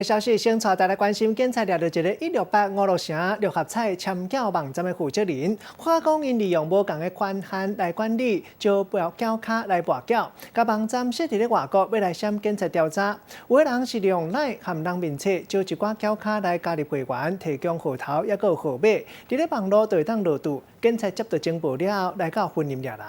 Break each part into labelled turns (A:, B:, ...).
A: 消息先帶大家關心，警察掠著一个168五鹿城六合彩簽繳網站的負責人，話講𪜶利用無仝的權限來管理，招博繳卡來博繳，共網站設佇咧外國，欲來閃警察調查。有的人是利用 LINE 和人面冊招一寡繳卡來加入會員，提供戶頭抑閣有號碼，佇咧網路就會當落注。警察接到情報了後，來到雲林掠人。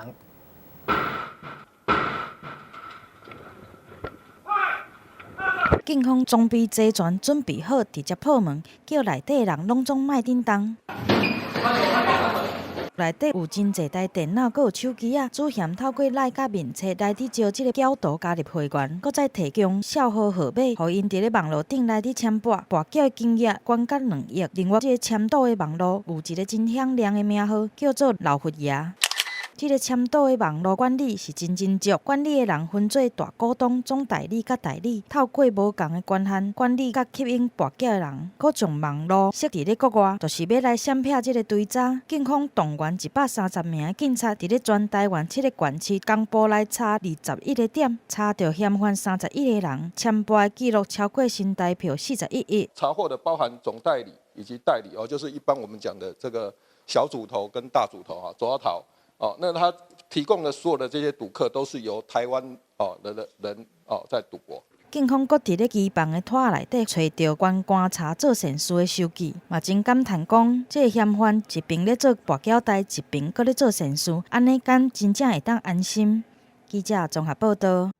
B: 警方裝備齊全，準備好直接破門，叫內底的人攏總莫振動。內底有真濟台電腦，閣有手機仔，主嫌透過 LINE 佮面冊來佇招這个繳徒加入會員，閣再提供數號號碼，予𪜶佇咧網路頂來佇簽博，博繳的金額懸甲2億。另外，這个簽賭的網路有一个真響亮的名號，叫做老佛爺。這个簽賭的網路管理是真真足，管理的人分做大股東、總代理佮代理，透過無仝的權限管理佮吸引博繳的人，閣將網路設佇咧國外，就是欲來閃避這个追查。警方動員130名的警察，佇咧全台灣七个縣市同步來查21个點，查著嫌犯31個人，簽博的記錄超過新台票41億。
C: 查獲的包含總代理以及代理哦，就是一般我們講的這個小組頭跟大組頭啊，組頭。哦，那他提供的所有的這些賭客都是由台灣哦的人哦在賭博。
B: 警方閣佇咧機房的拖內底揣著關觀察做善事的收據，嘛真感嘆講，這个嫌犯一邊咧做跋筊代，一邊閣咧做善事，按呢敢真正會當安心？記者綜合報道。